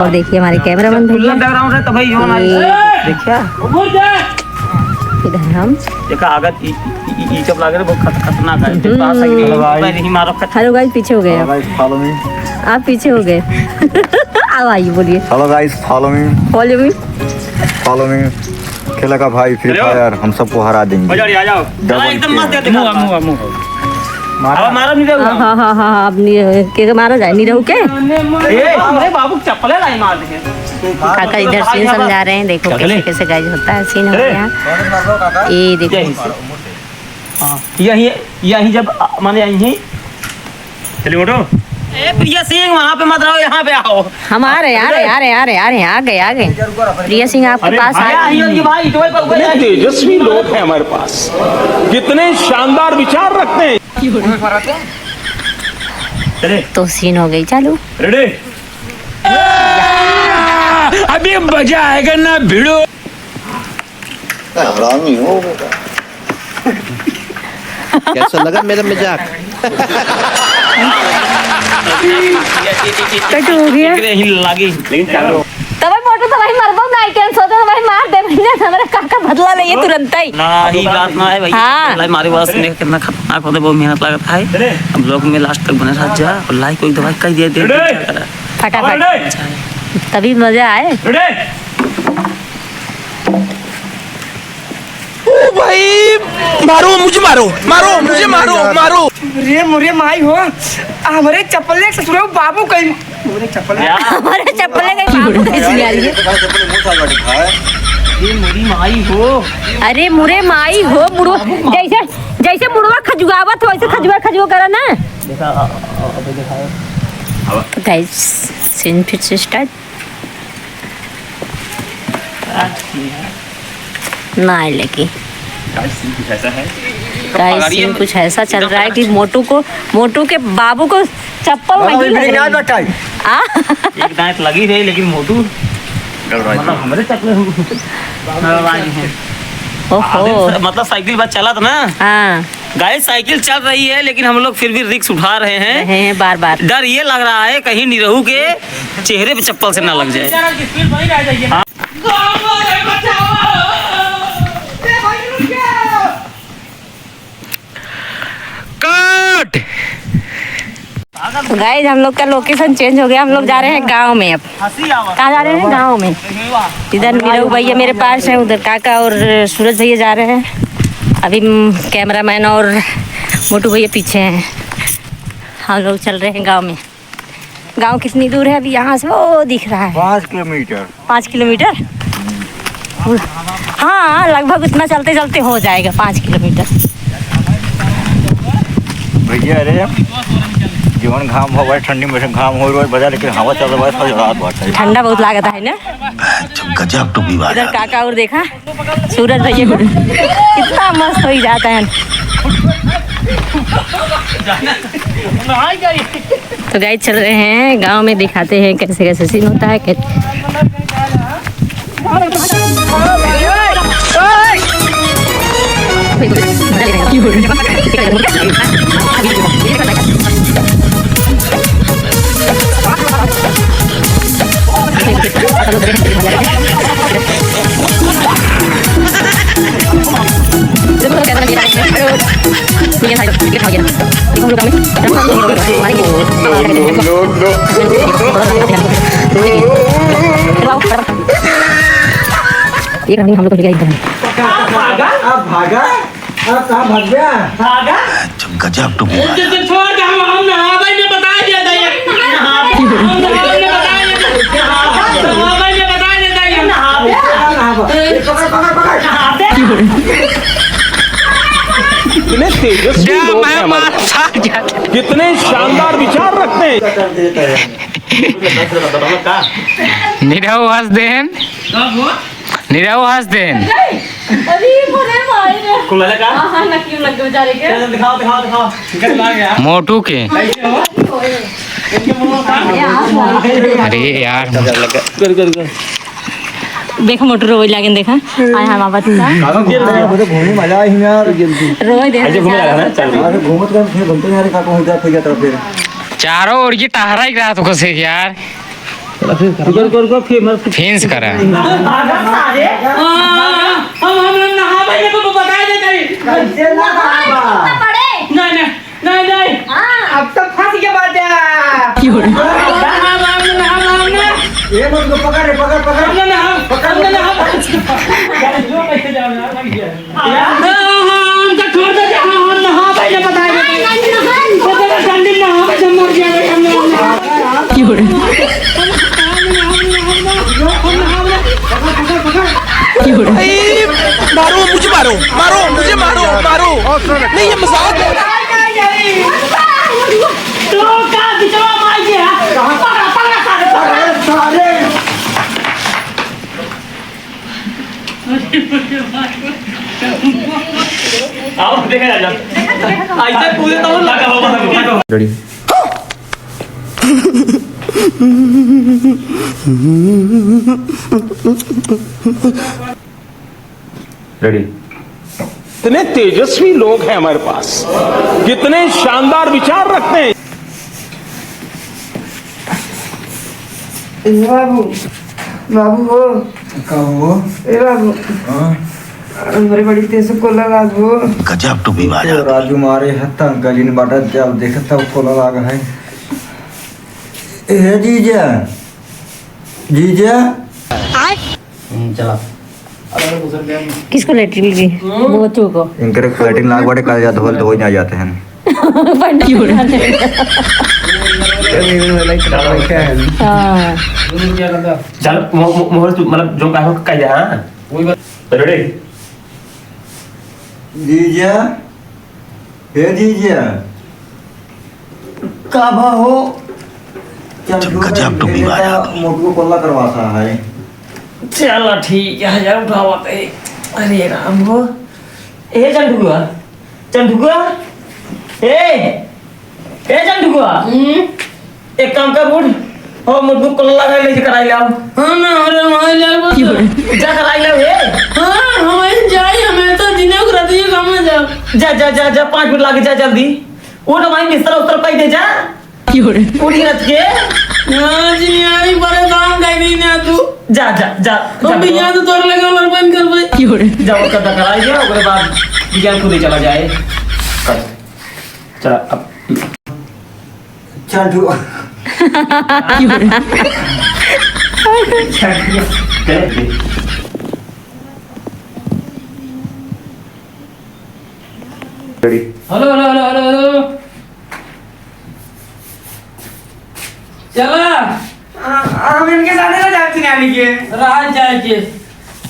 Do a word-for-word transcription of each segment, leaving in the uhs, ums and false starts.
और देखिए हमारे कैमरामैन भैया। बैकग्राउंड है तो भाई, यो ना ये देखिए। इधर हम देखा, अगर ई, ई, ई, ई सब लागे तो बहुत खत-, खतरनाक है। हम्म। पास है कि नहीं, भाई। पहले ही मारो खत-। Hello guys, पीछे हो गए आप। Hello guys, follow me। आप पीछे हो गए। अब आइए, बोलिए। Hello guys, follow me। Follow me। Follow me। खेला का भाई Free Fire, हम सबको हरा देंगे। आ जाओ, आ जाओ। डबल एकदम मस्त किल। एकदम। मुआ, मुआ, मुआ। मारा। अब मारा नहीं रहू। हाँ, हाँ, हाँ, हाँ, अब नहीं, के, के मारा जाए, नहीं रहू के? ए, हमरे बाबू के चप्पले लाई मार दे। काका इधर scene समझा रहे हैं, देखो कैसे, कैसे guys होता है scene हो गया। ये देखो। हाँ, यही, यही जब, आ, माने यही। चलिए उठो। ए, प्रिया सिंह, वहाँ पे मत रहो, यहाँ पे आओ। हम आ रहे, आ रहे, आ रहे, आ रहे, आ रहे, आ गए, आ गए। प्रिया सिंह आपके पास आ गए। भाई, भाई, भाई, भाई। तेजस्वी लोग हैं हमारे पास, कितने शानदार विचार रखते हैं। चले। तो scene हो गई चालू। Ready? अभी मजा आएगा ना भिड़ो। हरामी हो बेटा। कैसा लगा मेरा मजाक? कट हो गया। एकरे ही लागी। लेकिन चालू। तब मोटू तो भाई मरबो ना, आई कैन सोचो तो भाई मार दे, मैंने हमारे काका बदला ले ये तुरंत ही। ना, ही बात ना है भाई। हाँ। भाई, हमारे पास में कितना खतरनाक होता है, बहुत मेहनत लगता है। हम लोग में last तक बने रह जा और like को एक दबाई कर दिया, दे, दे, दे। फटाफट। तभी मजा आए। ओ भाई, मारो, मुझे मारो, मारो, मुझे मारो, मारो। रे मोरे माई हो, हमरे चप्पले से सुनो बाबू कहीं, मोरे चप्पले। हमारे चप्पले के बाबू कैसे आ रही है? चप्पले मुंह साल बाटे खाए। ये मोरी माई हो। अरे मुरे माई हो, मुड़वा, जैसे, जैसे मुड़वा खजुआवत हो, वैसे खजुआ, खजुआ करा ना। देखा, अ, अ, अबे देखा। गाइस, scene फिर से start। ना आए लेकिन। गाइस, scene कुछ ऐसा है। गाइस, scene कुछ ऐसा चल रहा है कि मोटू को, मोटू के बाबू को चप्पल बाबा, वही लग रही है। आ? एक दांत लगी रही, लेकिन मोटू, मतलब, हमरे चप्पल। ओहो। मतलब, साइकिल बस चलत ना। हाँ। गाइस, साइकिल चल रही है, लेकिन हम लोग फिर भी risk उठा रहे हैं। रहे हैं बार बार। डर ये लग रहा है, कहीं निरहू के चेहरे पे चप्पल से ना लग जाए। हाँ। Cut। गाइस, हम लोग का location change हो गया, हम लोग जा रहे हैं गांव में अब। कहाँ जा रहे हैं? गांव में। इधर निरहू भैया मेरे पास हैं, उधर काका और सूरज भैया जा रहे हैं। अभी, हम्म, कैमरामैन और मोटू भैया पीछे हैं। हम लोग चल रहे हैं गांव में। गांव कितनी दूर है अभी यहाँ से? वो दिख रहा है। पाँच किलोमीटर। पाँच किलोमीटर? हाँ, लगभग उतना चलते चलते हो जाएगा, पाँच किलोमीटर। भैया, अरे, जवन घाम हो, ठंडी में घाम हो, रोज बजा, लेकिन हवा चल रहा है, थोड़ा राहत बात है। ठंडा बहुत लागत है ना? गजब टोपी वाला। इधर काका और देखा, सूरज भैया को कितना मस्त हो ही जाता है। तो गाइस, चल रहे हैं गांव में, दिखाते हैं कैसे कैसे scene होता है, कैसे। एक रनिंग हम लोग को मिल गया एकदम। भागा? अब भागा? अब कहाँ भाग गया? भागा? गजब टुकड़ा। ए, तो, तो छोड़ दे, हम, हम नहावे में बता दिया था ये। नहावे, हम नहावे में बता दिया था। नहावे में बता दिया था ये। नहावे। पकड़, पकड़, पकड़। नहावे। इतने तेजस्वी लोग हैं हमारे पास। कितने शानदार विचार रखते हैं। निरहू हँस देन। निरहू हँस देन। अरे, मोरे भाई रे। कुल लगा? हाँ, हाँ, नकली लग गए बेचारे के। चल, दिखाओ, दिखाओ, दिखाओ। निकल आ गया। मोटू के। कैसे हो? इनके मुंह का? अरे यार। कर, कर, कर। देखो, मोटू रोवे लागेन, देखा। आय, हम आवत का। घूमे मजा आई यार। रोवे दे। ऐसे घूमे लगा ना, चल। अरे, घूमत कर, फिर घूमते यार, का कहूँ, जा, फिर जा, फिर। चारों ओर ये टहरा ही रहा तो कैसे यार। रुको, रुको, रुको, फिर मत। फिर से करा। भागा सारे। हाँ, हम, हम लोग नहावे के तो बता देते हैं। कैसे नहावा? नहीं, नहीं, नहीं, नहीं। हाँ। अब तो फंस गया बाजा। क्यों रे? नहावा, नहावा, नहावा। ये मत को पकड़ रे, पकड़, पकड़। हम ना नहावा, हम ना नहावा। यार, हाँ, हाँ, हमका छोड़ दे, हाँ, हम नहावे के बताए। नहीं, नहीं, नहीं। वो तो ठंडी नहावे से मर गया भाई, हम ना नहावा। क्यों रे? क्यों रे? ए, मारो, मुझे मारो, मारो, मुझे मारो, मारो। नहीं, ये मजाक है। तो का बिचवा मार गया? पकड़ा, पकड़ा सारे, पकड़ा। अरे सारे। आओ, देखा जा। ऐसे कूदे तो लगा होगा। रेडी। रेडी। इतने तेजस्वी लोग हैं हमारे पास, कितने शानदार विचार रखते हैं। ए बाबू, बाबू हो। का हो? ए बाबू। हाँ। हमरे बड़ी तेज से कोला लाग हो। गजब टोपी बाजा। तो राजू मारे हत्ता गलिन बाटा जब देखत तब कोला लाग है। ए जीजा, जीजा। हम्म, चला। किसको लेटरिन की? वो बच्चों को। इनके लेटरिन लाग बाटे, कल जात होल तो हो ना जाते हैं। पंडित। हाँ। चल, मो-, मो-, मोहर तू, मतलब, जो कहो, कह दे, हाँ? वही बात। रेडी? जीजा, हे जीजा, का भा हो? चल, गजब टोपी बाजा। मोटू को कोल्ला करवाता है। चला ठीक है यार, उठावत है। अरे राम हो। ए चंदुआ, चंदुआ, ए, ए चंदुआ। हम्म? एक काम कर, उठ। हो, मोटू को कोल्ला लगा, ले कराई लाओ। हाँ ना, अरे वहाँ ले आओ बस। जा कराई लाओ, ए। हाँ, हम जाई, हमें तो दिने को रात ये काम में जाओ। जा, जा, जा, जा, पाँच मिनट लागे, जा जल्दी। उठ, भाई, बिस्तर उस्तर पाई दे, जा। क्यों रे? उठ के रख के। हाँ जी, आई परेशान कर दी ना तू। जा, जा, जा, हम जा। भी यहाँ तो तोर लगे और बंद कर भाई। क्यों रे? जा, उसका दखल आ गया, ओकरे बाद ज्ञान खुद ही चला जाए। चला, अब। चल, तू। क्यों रे? चल, चल। Ready? हेलो, हेलो, हेलो, हेलो, हेलो। चला। आ, हम इनके साथे ना जाए चिन्हानी के। रात जाए के।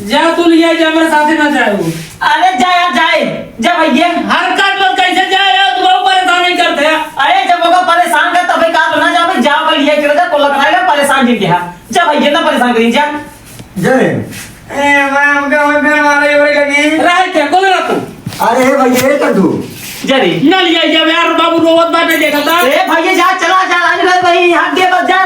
जा तू लिया जा, हमरे साथे ना जाए वो। अरे जा यार, जाए। जा भैया। हरकत मत कैसे जाए यार, तू बहुत परेशान नहीं करते हैं। अरे जब ओका परेशान कर तबे का तो ना जावे, जा भाई लिया के जा, कोल्ला कराई ला, परेशान जी के। जा भैया ना परेशान करी, जा। जय। ए, मैं हमका वही घर वाला ये बड़ी लगी। रहे थे, बोल रहा तू। अरे हे भैया, ए चंदू। जा रे। ना लिया जा यार, बाबू रोवत बाटे देखा था। ए भैया, जा, चला, जा, राजू भाई, भाई, हाथ दे बस, जा।